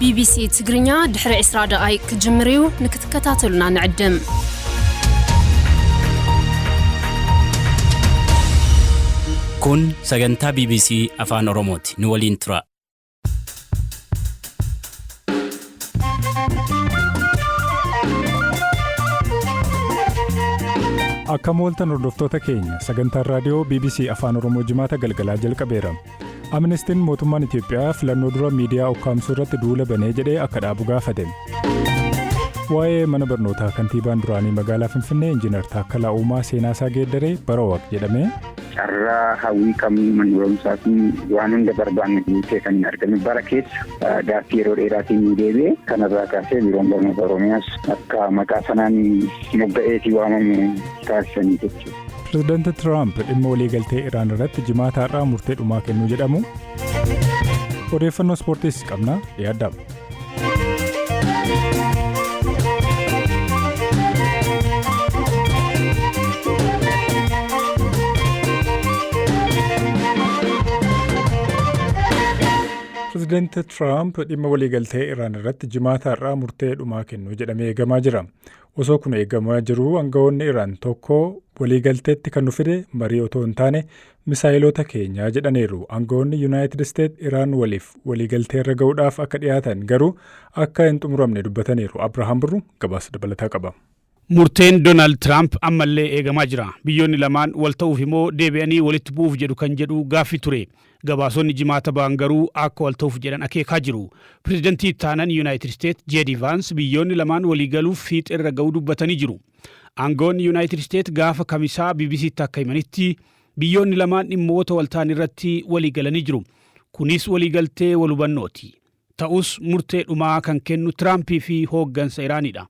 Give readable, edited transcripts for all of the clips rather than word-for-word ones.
ቢቢሲ ትግርኛ ድሕሪ 20 ደቓይቅ ክጅምር እዩ፣ ንክትከታተሉና ንዕድም። Kun sagantaa BBC Afaan Oromooti. Nu waliin tura. Akkam ooltan hordoftoota keenya, sagantaan raadiyoo BBC Afaan Oromoo Jimaata galgalaa jalqabeera. Amnestiin mootummaan Itiyoophiyaa filannoo dura miidiyaa ukkaamsuu irratti duula banee jedhee akka dhaabu gaafate. Waa'ee mana barnootaa kantiibaan duraanii magaalaa Finfinnee Injiinar Taakkalaa Uumaa seenaasaa geeddaree bara jedhamee. Carraa hawwii qabnu, manni barumsaa kun waan hunda barbaanne guutee kan hin argame bara keessa gaaffii yeroo dheeraatiin nu deebi'e. Kanarraa kaasee Biiroon Barnoota Oromiyaas akka maqaa sanaan mogga'eetii waamamu taasisanii jechuudha. Pireezidaanti Tiraamp dhimma waliigaltee Iraan irratti Jimaata har'aa murtee dhumaa kennuu jedhamu. Odeeffannoo ispoortiis qabna, dhiyaadhaa. Pireezidaanti Tiraamp dhimma waliigaltee Iraan irratti Jimaata har'aa murtee dhumaa kennuu jedhamee eegamaa jira. Osoo kun eegamaa jiruu, aangawoonni Iraan tokko waliigalteetti kan nu fide marii otoo hin taane misaayiloota keenyaa jedhaniiru. Aangawoonni Yuunaayitid Isteet Iraan waliif waliigaltee irra gahuudhaaf akka dhiyaatan, garuu akka hin xumuramne dubbataniiru. Abrahaam Birru gabaasa dabalataa qaba. Murteen Doonaald Tiraamp ammallee eegamaa jira. Biyyoonni lamaan wal ta'uuf immoo deebi'anii walitti bu'uuf jedhu kan jedhu gaaffii ture. Gabaasonni Jimaata ba'an garuu akka wal ta'uuf jedhan akeekaa jiru. Pireezidantii ittaanan Yuunaayitid Isteet Jeedi Vaans biyyoonni lamaan walii galuuf fiixeerra ga'uu dubbatanii jiru. Aangawoonni Yuunaayitid Isteet gaafa Kamisaa BBCtti akka himanitti, biyyoonni lamaan dhimmoota wal ta'an irratti walii galanii jiru. Kunis waliigaltee wal hubannooti. Ta'us murtee dhumaa kan kennu Tiraampii fi hooggansa Iraanidha.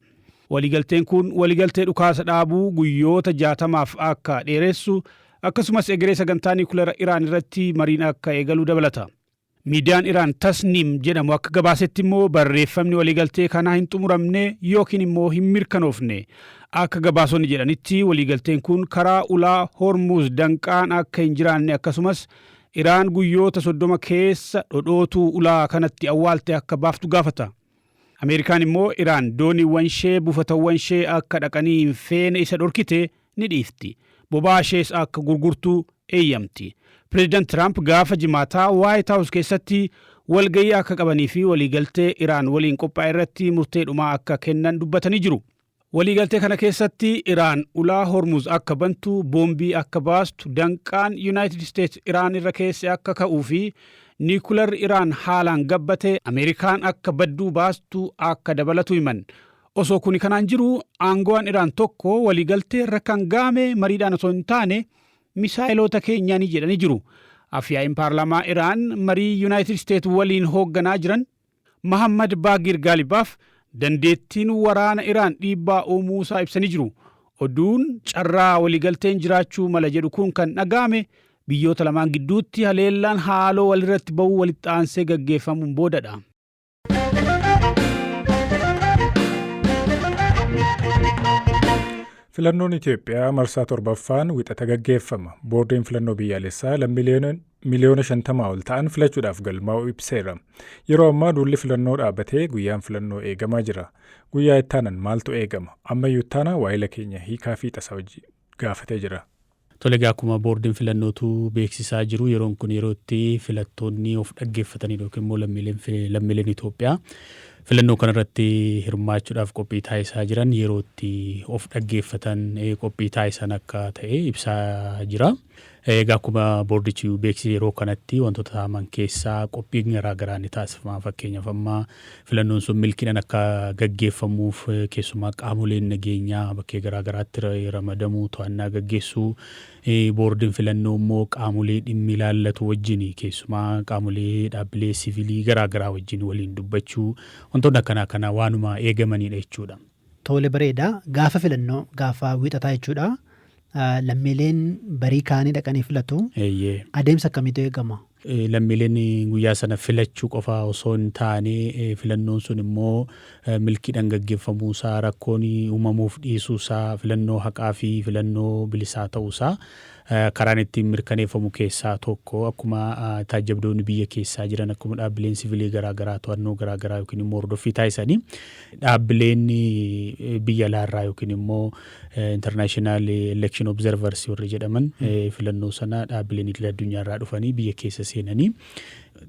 Waliigalteen kun waliigaltee dhukaasa dhaabuu guyyoota 60f akka dheeressu, akkasumas egeree sagantaa niwukilara Iraan irratti mariin akka eegalu dabalata. Miidiyaan Iraan Tasniim jedhamu akka gabaasetti immoo barreeffamni waliigaltee kanaa hin xumuramne yookiin immoo hin mirkanoofne. Akka gabaasonni jedhanitti, waliigalteen kun karaa ulaa Hormuuz danqaan akka hin jiraanne, akkasumas Iraan guyyoota 30 keessa dhodhootuu ulaa kanatti awwaalte akka baaftu gaafata. Ameerikaan immoo Iraan dooniiwwan ishee buufatawwan ishee akka dhaqanii hin feene isa dhorkite ni dhiifti. Boba'aa ishees akka gurgurtu eeyyamti. Pireezidant Tiraamp gaafa Jimaataa Waayit Haawus keessatti walga'ii akka qabanii fi waliigaltee Iraan waliin qophaa'e irratti murtee dhumaa akka kennan dubbatanii jiru. Waliigaltee kana keessatti Iraan ulaa Hormuz akka bantu, boombii akka baastu, danqaan Yuunaayitid Isteets Iraan irra keesse akka ka'uu fi niikularri Iraan haalaan gabbate Ameerikaan akka badduu baastu akka dabalatu himan. Osoo kuni kanaan jiru, aangawaan Iraan tokko waliigaltee irra kan ga'ame mariidhaan osoo hin taane misaayiloota keenyaani jedhanii jiru. Afyaa'iin paarlaamaa Iraan marii Yuunaayitid Isteets waliin hoogganaa jiran Mahammad Baagir Gaalibaaf dandeettiin waraana Iraan dhiibbaa uumuusaa ibsanii jiru. Oduun carraa waliigalteen jiraachuu mala jedhu kun kan dhaga'ame biyyoota lamaan gidduutti haleellaan haaloo walirratti ba'uu walitti aansee gaggeeffamuun boodadha. Filannoon Itoophiyaa marsaa torbaffaan Wixata gaggeeffama. Boordiin filannoo biyyaalessaa lammiileen miliyoona 50 ol ta'an filachuudhaaf galmaa'uu ibseera. Yeroo ammaa duulli filannoo dhaabatee guyyaan filannoo eegamaa jira. Guyyaa ittaanan maaltu eegama? Ammayyuu ittaanaa waa'ila keenya Hiikaa Fiixasaa hojii gaafatee jira. Tole egaa, akkuma boordiin filannootu beeksisaa jiru, yeroon kun yeroo itti filattoonni of dhaggeeffatanidha, yookiin immoo lammiileen Itoophiyaa filannoo kanarratti hirmaachuudhaaf qophii taasisaa jiran yeroo itti of dhaggeeffatan qophii taasisan akka ta'e ibsaa jira. Egaa akkuma boordichi beeksise, yeroo kanatti wantoota ta'aman keessaa qophiin garaa garaa ni taasifama. Fakkeenyaaf, amma filannoon sun milkiidhaan akka gaggeeffamuuf keessumaa qaamoleen nageenyaa bakkee garaa garaatti ramadamuu, to'annaa gaggeessuu, boordiin filannoo immoo qaamolee dhimmi ilaallatu wajjin, keessumaa qaamolee dhaabbilee siviilii garaa garaa wajjin waliin dubbachuu, wantoonni akkanaa kana waanuma eegamanidha jechuudha. Tole, bareeda. Gaafa filannoo, gaafa Wiixataa jechuudha. Lammiileen barii kaanii dhaqanii filatu. Eeyyee. Adeemsa akkamiitu eegama? Lammiileen guyyaa sana filachuu qofa osoo hin taane, filannoon sun immoo milkiidhaan gaggeeffamuusaa, rakkoon uumamuuf dhiisuusaa, filannoo haqaa fi filannoo bilisaa ta'uusaa Karaan ittiin mirkaneeffamu keessaa tokko akkuma taajjabdoonni biyya keessaa jiran, akkuma dhaabbileen siviilii garaagaraa to'annoo garaagaraa yookiin immoo hordoffii taasisanii, dhaabbileen biyya alaarraa yookiin immoo international election observers warri jedhaman filannoo sana dhaabbileen idil addunyaarraa dhufanii biyya keessa seenanii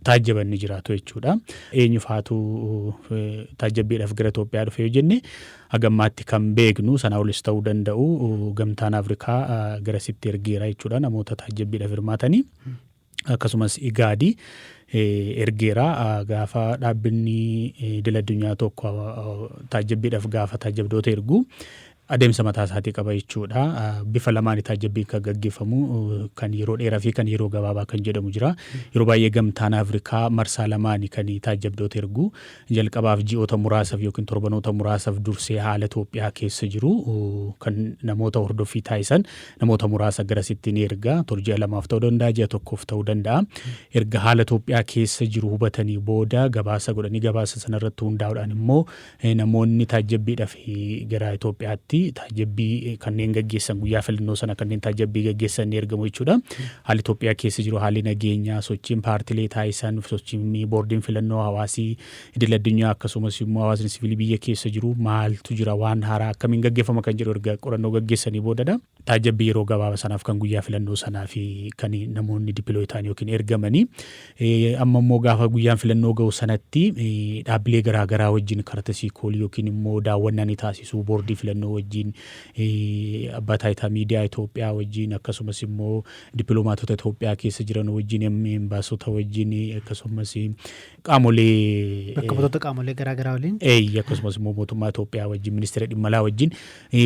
taajjaban ni jiraatu jechuudha. Eenyu faatu taajjabbiidhaaf gara Itoophiyaa dhufe yoo jenne, hagammaatti kan beeknu, sanaa olis ta'uu danda'u, Gamtaan Afrikaa garasitti ergeera jechuudha namoota taajjabbiidhaaf hirmaatanii. Akkasumas Igaadi ergeera. Gaafa dhaabbanni idil addunyaa tokko taajjabbiidhaaf gaafa taajjabdoota ergu adeemsa mataa isaatii qaba jechuudha. Bifa lamaan taajjabbiin kan gaggeeffamu, kan yeroo dheeraa fi kan yeroo gabaabaa kan jedhamu jira. Yeroo baay'ee Gamtaan Afrikaa marsaa lamaani kan taajjabdoota ergu. Jalqabaaf ji'oota muraasaaf yookiin torbanoota muraasaaf dursee haala Itoophiyaa keessa jiru kan namoota hordoffii taasisan namoota muraasa garasitti ni erga. Ji'a 2f ta'uu danda'a, ji'a 1f ta'uu danda'a. Erga haala Itoophiyaa keessa jiru hubatanii booda gabaasa godhanii, gabaasa sanarratti hundaa'uudhaan immoo namoonni taajjabbiidhaaf gara Itoophiyaatti taajjabbii kanneen gaggeessan, guyyaa filannoo sana kanneen taajjabbii gaggeessan ni ergamu jechuudha. Haalli Itoophiyaa keessa jiru, haalli nageenyaa, sochiin paartilee taasisan, sochiin boordiin filannoo, hawaasii idil addunyaa akkasumas immoo hawaasni siviilii biyya keessa jiru maaltu jira, waan haaraa akkamiin gaggeeffama kan jedhu erga qorannoo gaggeessanii boodadha. Taajjabbii yeroo gabaabaa sanaaf kan guyyaa filannoo sanaa fi kan namoonni deploy ta'an yookiin ergamanii. Amma immoo gaafa guyyaan filannoo ga'u sanatti dhaabbilee garaagaraa wajjin courtesy call yookiin immoo daawwannaa ni taasisu, boordii filannoo wajjin, abbaa taayitaa miidiyaa Itoophiyaa wajjin, akkasumas immoo dippiloomaatota Itoophiyaa keessa jiran wajjin, embaasota wajjin, akkasumas qaamolee Bakka buutota qaamolee garaagaraa waliin. Eeyyi, akkasumas immoo mootummaa Itoophiyaa wajjin, ministeera dhimma alaa wajjin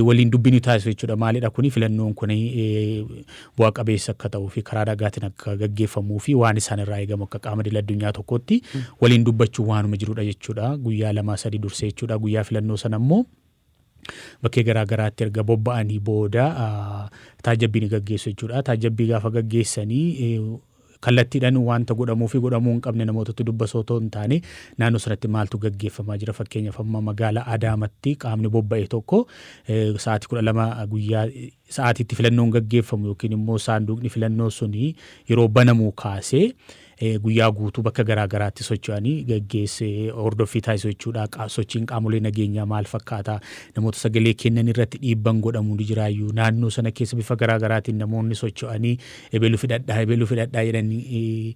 waliin dubbii ni taasisu jechuudha. Maalidha kuni, filannoon kun bu'aa qabeessa akka ta'uu fi karaa nagaatiin akka gaggeeffamuu fi waan isaan irraa eegamu akka qaama idil addunyaa tokkotti waliin dubbachuu waanuma jirudha jechuudha. Guyyaa 2, 3 dursee jechuudha. Guyyaa filannoo sana immoo bakkee garaa garaatti erga bobba'anii booda taajjabbii ni gaggeessu jechuudha. Taajjabbii gaafa gaggeessanii kallattiidhaan wanta godhamuu fi godhamuu hin qabne namootatti dubbasoo otoo hin taane, naannoo sanatti maaltu gaggeeffamaa jira. Fakkeenyaaf, amma magaalaa Adaamatti qaamni bobba'e tokko sa'aatii 12 guyyaa sa'aatiitti filannoon gaggeeffamu yookiin immoo saanduqni filannoo suni yeroo banamuu kaasee guyyaa guutuu bakka garaa garaatti socho'anii gaggeessee hordoffii taasisu jechuudha. Sochiin qaamolee nageenyaa maal fakkaata? Namoota sagalee kennan irratti dhiibban godhamu ni jiraayyuu? Naannoo sana keessa bifa garaa garaatiin namoonni socho'anii ebelu fidhadhaa, ebelu fidhadhaa jedhanii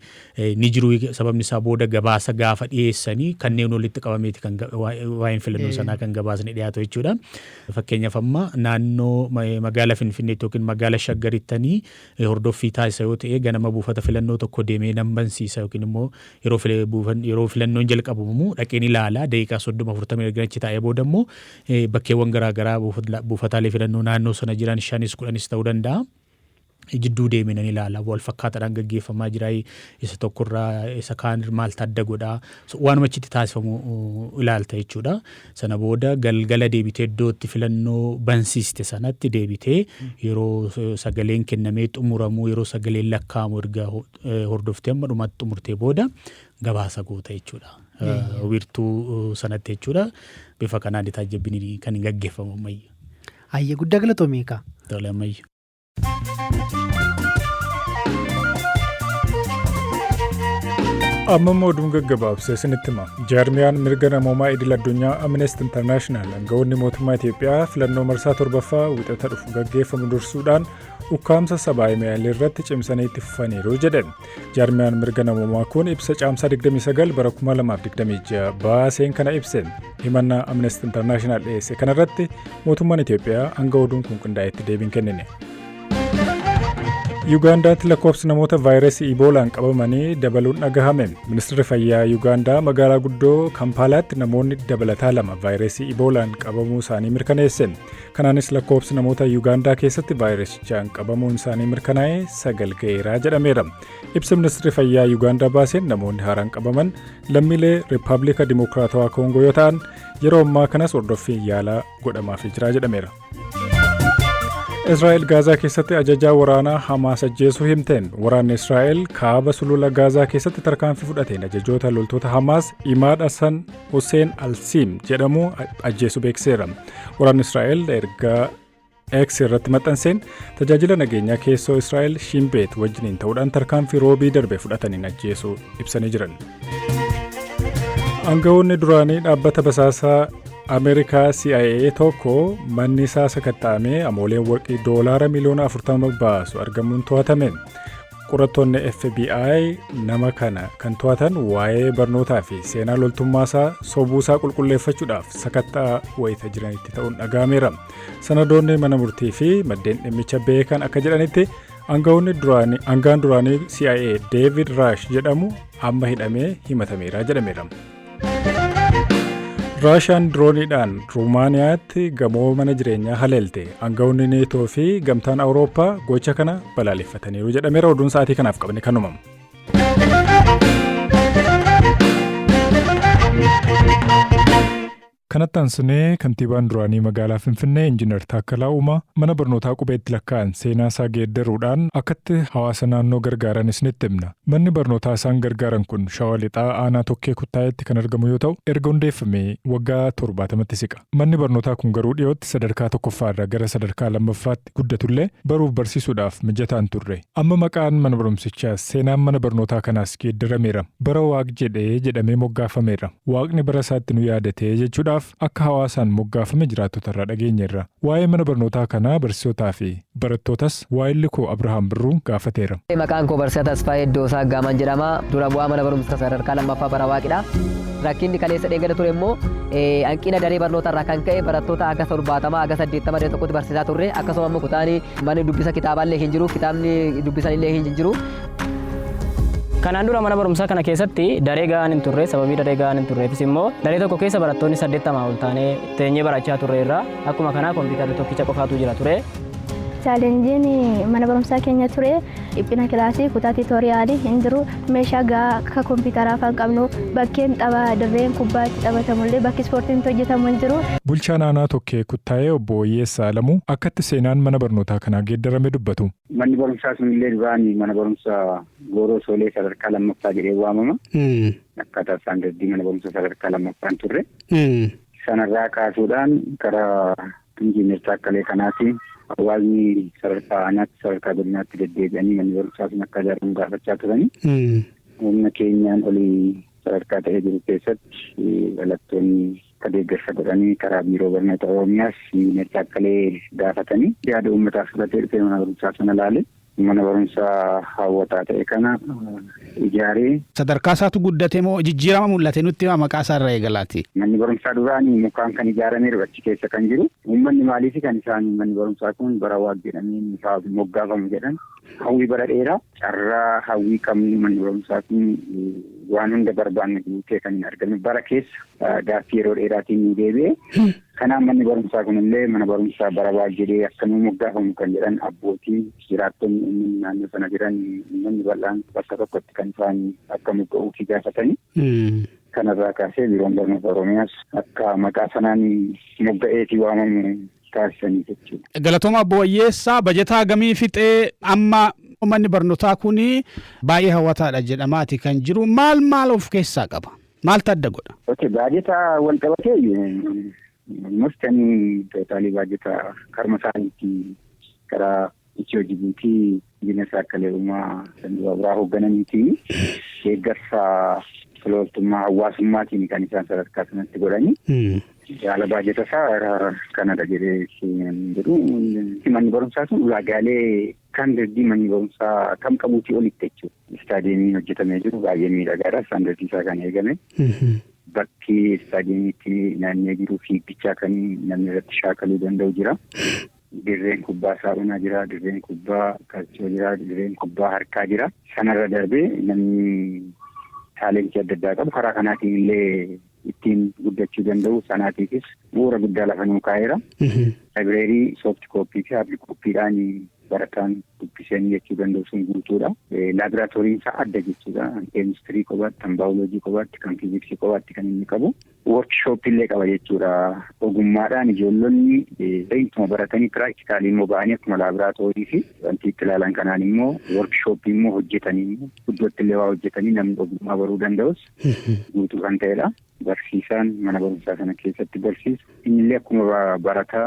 ni jiru. Sababni isaa booda gabaasa gaafa dhiyeessanii kanneen walitti qabameeti kan waa'een filannoo sanaa kan gabaasni dhiyaatu jechuudha. Fakkeenyaaf, amma naannoo magaalaa Finfinneetti yookiin magaalaa Shaggarittanii hordoffii taasisa yoo ta'e, ganama buufata filannoo tokko deemee nan bansiisa yookiin immoo yeroo filannoon jalqabamu dhaqeen ilaala. Daqiiqaa 30, 40 erga achi taa'ee booda immoo bakkeewwan garaagaraa buufataalee filannoo naannoo sana jiran shanis 10s ta'uu danda'a. Jidduu deemee nan ilaala. Wal fakkaataadhaan gaggeeffamaa jira. Isa tokkorraa isa kaan maaltu adda godhaa? Waanuma achitti taasifamu ilaalta jechuudha. Sana booda galgala deebitee iddootti filannoo bansiiste sanatti deebitee yeroo sagaleen kennamee xumuramu, yeroo sagaleen lakkaa'amu erga hordoftee amma dhumaatti xumurtee booda gabaasa goota jechuudha. Wiirtuu sanatti jechuudha. Bifa kanaan taajjabbiin kan hin gaggeeffamu ammayyu. Hayyee, guddaa galatoomii egaa. Tole, ammayyu. Amma immoo oduun gaggabaabsee isinitti hima. Jaarmiyaan mirga namoomaa idil addunyaa Amnesty International aangawoonni mootummaa Itoophiyaa filannoo marsaa torbaffaa Wixata dhufu gaggeeffamu dursuudhaan ukkaamsa sabaa himaalee irratti cimsanii itti fufaniiru jedhe. Jaarmiyaan mirga namoomaa kun ibsa Caamsaa 29 bara 2026 baaseen kana ibse. Himannaa Amnesty International dhiyeesse kanarratti mootummaan Itoophiyaa hanga oduun kun qindaa'etti deebiin kennine. Yuugaandaatti lakkoofsi namoota vaayirasii Iboolaan qabamanii dabaluun dhagahame. Ministeerri fayyaa Yuugaandaa magaalaa guddoo Kampaalaatti namoonni dabalataa lama vaayirasii Iboolaan qabamuu isaanii mirkaneesse. Kanaanis lakkoofsi namoota Yuugaandaa keessatti vaayirasichaan qabamuun isaanii mirkanaa'e sagal ga'eera jedhameera. Ibsa ministeerri fayyaa Yuugaandaa baaseen namoonni haaraan qabaman lammiilee Riippaabilika Dimokiraatawaa Koongoo yoo ta'an, yeroo ammaa kanas hordoffiin yaalaa godhamaafii jira jedhameera. Israa'el Gaazaa keessatti ajajaa waraanaa Hamaas ajjeesuu himteen. Waraanni Israa'el kaaba sulula Gaazaa keessatti tarkaanfii fudhateen ajajoota loltoota Hamaas Imaad Hassan Hussein Alsiim jedhamu ajjeesuu beeksiseera. Waraanni Israa'el erga X irratti maxxanseen tajaajila nageenyaa keessoo Israa'el Shimbeet wajjiniin ta'uudhaan tarkaanfii Roobii darbe fudhataniin ajjeesuu ibsanii jiran. Aangawoonni duraanii dhaabbata basaasaa Ameerikaa CIA tokko manni isaa sakatta'amee amooleen warqii doolaara miliyoona 40 baasu argamuun to'atame. Qorattoonni FBI nama kana kan to'atan waa'ee barnootaa fi seenaa loltummaasaa sobuusaa qulqulleeffachuudhaaf sakatta'aa wayita jiranitti ta'uun dhaga'ameera. Sanadoonni mana murtii fi maddeen dhimmicha beekan akka jedhanitti, aangawoonni duraanii aangaan duraanii CIA David Rash jedhamu amma hidhamee himatameera jedhameera. Raashaan dirooniidhaan Ruumaaniyaatti gamoo mana jireenyaa haleelte. Aangawoonni Neetoo fi gamtaan Awurooppaa gocha kana balaaleffataniiru jedhameera. Oduun sa'aatii kanaaf qabne kanuma. Kanatti aansinee, kantiibaan duraanii magaalaa Finfinnee Injiinar Taakkalaa Uumaa mana barnootaa qubeetti lakkaa'an seenaa isaa geeddaruudhaan akkatti hawaasa naannoo gargaaran isinitti himna. Manni barnootaa isaan gargaaran kun Shawaa Lixaa, aanaa Tokkee Kuttaayetti kan argamu yoo ta'u, erga hundeeffamee waggaa 70tti siqa. Manni barnootaa kun garuu dhiyootti sadarkaa tokkoffaarraa gara sadarkaa lammaffaatti guddatullee baruuf barsiisuudhaaf mijataan turre. Amma maqaan mana barumsichaas seenaan mana barnootaa kanaas geeddarameera. Bara Waaq jedhee jedhamee moggaafameera. Waaqni bara isaatti nu yaadatee jechuudhaaf akka hawaasaan moggaafame jiraattota irraa dhageenyeerra. Waa'ee mana barnootaa kanaa barsiisotaa fi barattootas waayilli koo Abrahaam Birruu gaafateera. Maqaan koo Barsiisaa Tasfaayee Iddoosaa Aggaamaan jedhama. Dura bu'aa mana barumsa sadarkaa lammaffaa Bara Waaqidha. Rakkinni kaleessa dheengada ture immoo hanqina daree barnoota irraa kan ka'e barattoota haga 70, haga 80 daree tokkotti barsiisaa turre. Akkasuma immoo kutaan manni dubbisa kitaabaallee hin jiru, kitaabni dubbisan illee hin jiru. Kanaan dura mana barumsaa kana keessatti daree gahaan hin turre. Sababii daree gahaan hin turreefis immoo daree tokko keessa barattoonni 80 ol taanee teenyee barachaa turre irraa. Akkuma kanaa kompiitarri tokkicha qofaatu jira ture. Challengeiin mana barumsaa keenya ture dhiphina kilaasii, kutaa tutorialii hin jiru, meeshaa gahaa akka kompiitaraa fa'aa hin qabnu, bakkeen tapha, dirreen kubbaa itti taphatamullee, bakki ispoortiin itti hojjetamu hin jiru. Bulchaan aanaa Tokkee Kuttaayee Obbo Wayyeessaa Alamuu akkatti seenaan mana barnootaa kanaa geeddarame dubbatu. Manni barumsaa sunillee duraan mana barumsaa Gooroo Soolee sadarkaa lammaffaa jedhee waamama. Akkaataa standardii mana barumsaa sadarkaa lammaffaan turre. Sanarraa kaasuudhaan karaa Injiinar Taakkalee kanaatiin hawaasni sadarkaa aanaatti, sadarkaa godinaatti deddeebi'anii manni barumsaa sun akka ijaaramu gaafachaa turani. Humna keenyaan olii sadarkaa ta'ee jiru keessatti dhalattoonni akka deeggarsa godhanii karaa Biiroo Barnoota Oromiyaas Injiinar Taakkalee gaafatanii, yaada uummataa fudhatee dhufee mana barumsaa sana ilaale. Mana barumsaa hawwataa ta'e kana ijaaree. Sadarkaa isaatu guddate moo jijjiirama mul'ate nutti himaa, maqaa isaa irraa eegalaati. Manni barumsaa duraanii mukaan kan ijaarameeru achi keessa kan jiru. Uummanni maaliif kan isaan manni barumsaa kun Bara Waaq jedhamee moggaafamu jedhan, hawwii bara dheeraa, carraa hawwii qabnu, manni barumsaa kun waan hunda barbaanne guutee kan hin argame bara keessa gaaffii yeroo dheeraatiin nu deebi'e. Kanaaf manni barumsaa kunillee mana barumsaa Bara Waaq jedhee akka nu moggaafamu kan jedhan abbootiin, jiraattonni, uummanni naannoo sana jiran, uummanni bal'aan bakka tokkotti kan isaan akka mogga'uufi gaafatanii. Kanarraa kaasee Biiroon Barnoota Oromiyaas akka maqaa sanaan mogga'eetii waamamu taasisanii jechuudha. Galatooma, Obbo Wayyeessaa. Bajataa gamii fixee amma manni barnootaa kun baay'ee hawwataadha jedhamaati kan jiru. Maal maal of keessaa qaba? Maaltu adda godha? Okay, baajeta wal qabatee murtanii totalii baajeta karma isaaniitti karaa Itiyoo Jibuutii Injiinar Taakkalee Uumaa kan biraa hooggananiiti, deeggarsa tola ooltummaa hawaasummaatiin kan isaan sadarkaa sanatti godhani. Yaala baajeta isaa kanadha jedhee jedhu, manni barumsaa sun ulaagaalee standardii manni barumsaa kam qabuutii olitti jechuudha. Istaadiyeemiin hojjetamee jiru baay'ee miidhagaadha. Standardii isaa kan eegame. Bakki istaadiyeemiitti naannee jiru fiigichaa kan namni irratti shaakaluu danda'u jira. Dirreen kubbaa saaphanaa jira, dirreen kubbaa kalchoo jira, dirreen kubbaa harkaa jira. Sanarra darbee namni talentii adda addaa qabu karaa kanaatiin illee ittiin guddachuu danda'u, sanaatiifis bu'uura guddaa lafa nuu kaa'eera. Library soft copy fi hard copydhaan barataan dubbisanii jechuu danda'u sun guutuudha. Laaboraatooriin isaa adda jechuudha. Keemistirii kophaatti, kan baayoloojii kophaatti, kan fiiziksii kophaatti kan inni qabu. Workshopii illee qaba jechuudha. Ogummaadhaan ijoollonni beektuma baratanii practicalii immoo ba'anii akkuma laaboraatoorii fi wanti itti ilaalan kanaan immoo workshopii immoo hojjetanii immoo iddootti illee waa hojjetanii namni ogummaa baruu danda'us guutuu kan ta'edha. Barsiisaan mana barumsaa sana keessatti barsiisu innillee akkuma barataa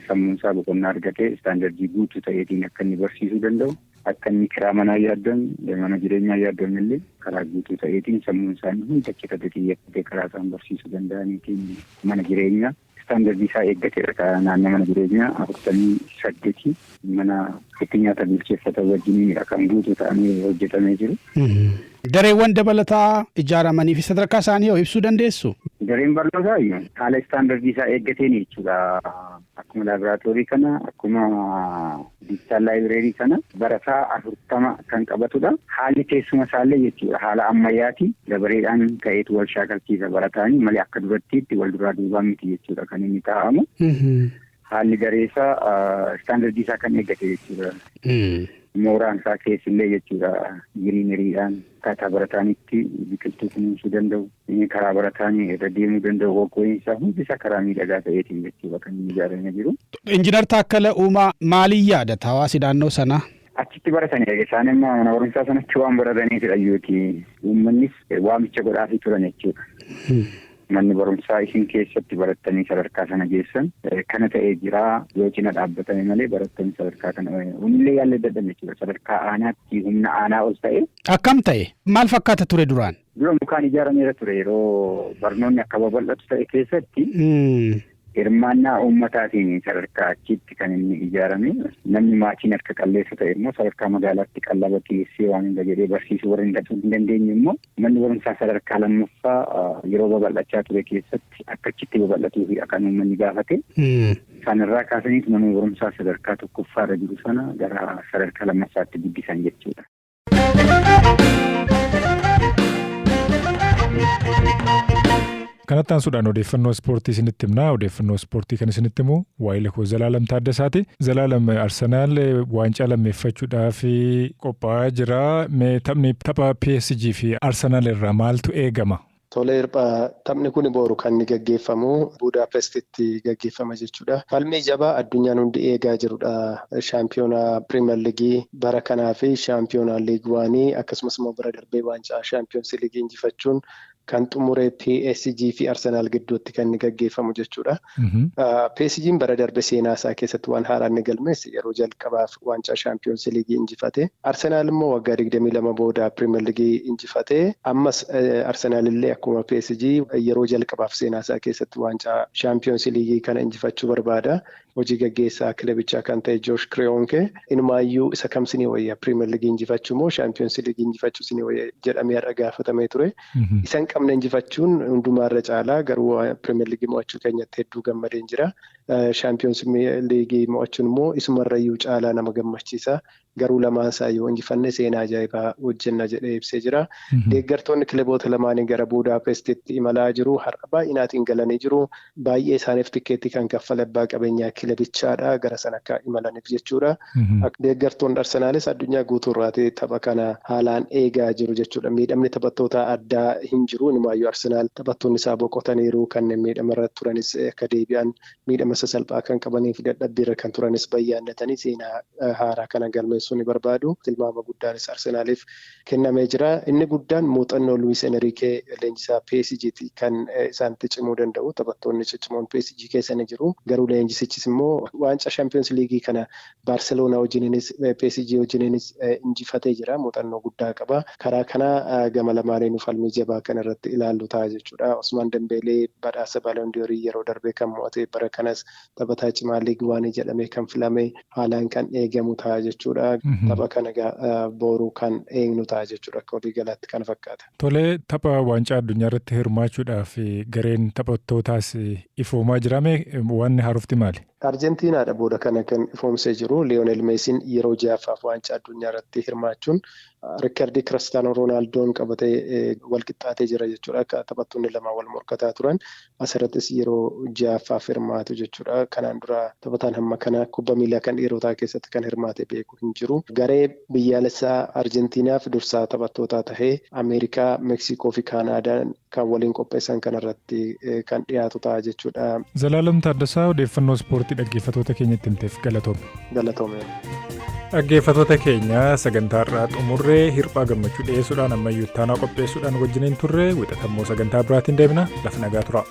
sammuunsaa boqonnaa argatee istaandardii guutuu ta'eetiin akka inni barsiisuu danda'u, akka inni kiraa manaa yaaddoon, mana jireenyaa yaaddoon illee karaa guutuu ta'eetiin sammuun isaanii hundi achi xiyyeeffatee karaa isaan barsiisuu danda'aniitiin mana jireenyaa istaandardii isaa eeggateedha. Naannoo mana jireenyaa 48 mana itti nyaata bilcheeffatan wajjiniidha kan guutuu ta'anii hojjetamee jiru. Dareewwan dabalataa ijaaramanii fi sadarkaa isaanii yoo ibsuu dandeessu? Dareen barnootaa haala istaandardii isaa eeggateen jechuudha. Akkuma laaboraatoorii kana, akkuma digital library kana barataa 40 kan qabatudha. Haalli teessuma isaallee jechuudha haala ammayyaati. Dabareedhaan ka'eetu wal shaakalchiisa barataanii malee akka durattiitti wal duraa duubaan miti jechuudha kan inni taa'amu. Haalli dareesaa istaandardii isaa kan eeggate jechuudha. Mooraan isaa keessillee jechuudha greenerydhaan akkaataa barataanitti biqiltuu kunuunsuu danda'u, karaa barataanii irra deemuu danda'u, walkway isaa hundi isaa karaa miidhagaa ta'eetiin jechuudha kan inni ijaaramee jiru. Injiinar Taakkala Uumaa, maaliin yaadata hawaasi naannoo sanaa? Achitti baratanii, isaan immoo mana barumsaa sanatti waan barataniifidha yooti. Uummannis waamicha godhaafii turan jechuudha. Manni barumsaa isin keessatti barattanii sadarkaa sana geessan kana ta'ee jira, yoo cina dhaabbatame malee barattanii sadarkaa kana humnillee yaallee dadhabe jechuudha. Sadarkaa aanaatti humna aanaa ol ta'e. Akkam ta'e? Maal fakkaata ture duraan? Dura mukaan ijaarameera ture. Yeroo barnoonni akka babal'atu ta'e keessatti hirmaannaa uummataatiin sadarkaa achitti kan inni ijaarame. Namni maatiin harka qalleessa ta'e immoo sadarkaa magaalaatti qallaba dhiyeessee waan hunda jedhee barsiisuu warra hin dandeenye immoo manni barumsaa sadarkaa lammaffaa yeroo babal'achaa ture keessatti akka achitti babal'atuufi kan uummanni gaafate. Sanarraa kaasaniif mana barumsaa sadarkaa tokkoffaarra jiru sana gara sadarkaa lammaffaatti guddisan jechuudha. Kanatti aansuudhaan odeeffannoo ispoortii isinitti himna. Odeeffannoo ispoortii kan isinitti himu waa'ee koo Zalaalam Taaddasaati. Zalaalam, Arsenaal waancaa lammeeffachuudhaaf qophaa'aa jira. Mee taphni tapha PSG fi Arsenaal irraa maaltu eegama? Tolee, taphni kun boru kan inni gaggeeffamu Budaapestitti gaggeeffama jechuudha. Falmii jabaa addunyaan hundi eegaa jirudha. Shaampiyoonaa Pirimeer Liigii bara kanaa fi shaampiyoonaa Liig Waanii, akkasumas immoo bara darbee waancaa Shaampiyoons Liigii injifachuun kan xumure PSG fi Arsenaal gidduutti kan inni gaggeeffamu jechuudha. PSG'n bara darbe seenaa isaa keessatti waan haaraa inni galmeesse yeroo jalqabaaf waancaa Shaampiyoons Liigii injifate. Arsenaal immoo waggaa 22 booda Pirimeer Liigii injifate. Ammas Arsenaal illee akkuma PSG yeroo jalqabaaf seenaa isaa keessatti waancaa Shaampiyoons Liigii kana injifachuu barbaada. Hojii gaggeessaa kilabichaa kan ta'e Joosh Kireeyoonke inumaayyuu isa kam sinii wayya, Pirimeer Liigii injifachuu moo Shaampiyoons Liigii injifachuu sinii wayya jedhamee har'a gaafatamee ture. Isa hin qabne injifachuun hundumaarra caalaa, garuu Pirimeer Liigii mo'achuu keenyatti hedduu gammadeen jira. Shaampiyoons Liigii mo'achuun immoo isumarrayyuu caalaa nama gammachiisa. Garuu lamaan isaa yoo injifanne seenaa ajaa'ibaa hojjenna jedhee ibsee jira. Deeggartoonni kilaboota lamaanii gara Budaapestitti imalaa jiru. Har'a baay'inaatiin galanii jiru. Baay'ee isaaniif tikkeettii kan kaffale abbaa qabeenyaa kilabichaadha. Gara sana akka imalaniif jechuudha. Deeggartoonni Arsenaalis addunyaa guutuurraati tapha kana haalaan eegaa jiru jechuudha. Miidhamni taphattoota addaa hin jiru. Inumaayyuu Arsenaal taphattoonni isaa boqotaniiru. Kanneen miidhamarra turanis akka deebi'an, miidhama sasalphaa kan qabanii fi dadhabbiirra kan turanis bayyaannatanii seenaa haaraa kana galmeessuu ni barbaadu. Tilmaama guddaanis Arsenaaliif kennamee jira. Inni guddaan muuxannoo Luis Enrique leenjisaa PSGti kan isaanitti cimuu danda'u. Taphattoonni ciccimoon PSG keessa ni jiru. Garuu leenjisichis immoo waancaa Shaampiyoons Liigii kana Baarseloonaa wajjiniinis PSG wajjiniinis injifatee jira. Muuxannoo guddaa qaba. Karaa kana gama lamaaniinuu falmii jabaa kan irratti ilaallu ta'a jechuudha. Osmaan Dembeelee badhaasa Ballon d'Or yeroo darbee kan mo'ate, bara kanas taphataa cimaa Liig Waanii jedhamee kan filame haalaan kan eegamu ta'a jechuudha. Tapha kana boruu kan eegnu ta'a jechuudha. Akka walii galaatti kana fakkaata. Tolee, tapha waancaa addunyaa irratti hirmaachuudhaaf gareen taphattootaas ifoomaa jirame, wanni haarofti maali? Arjentiinaadha booda kana kan ifoomsee jiru. Liyoonel Meesiin yeroo ja'affaaf waancaa addunyaa irratti hirmaachuun riikardii Kiristaanoo Roonaaldoon qabatee wal qixxaatee jira jechuudha. Akka taphattoonni lama wal morkataa turan asirrattis yeroo ja'affaaf hirmaatu jechuudha. Kanaan dura taphataan hamma kana kubba miilaa kan dhiirotaa keessatti kan hirmaate beeku hin jiru. Garee biyyaalessaa Arjentiinaaf dursaa taphattootaa tahee Ameerikaa, Meeksikoo fi Kaanaadaan kan waliin qopheessan kanarratti kan dhiyaatu ta'a jechuudha. Zalaalam Taaddasaa, odeeffannoo ispoortii dhaggeeffattoota keenyatti himteef galatoome. Galatoome. Dhaggeeffattoota keenya, sagantaa irraa xumurree Hirphaa Gammachuu dhiyeessuudhaan, Ammayyuu Ittaanaa qopheessuudhaan wajjiniin turre. Wixatammoo sagantaa biraatiin deemna. Lafa nagaa tura.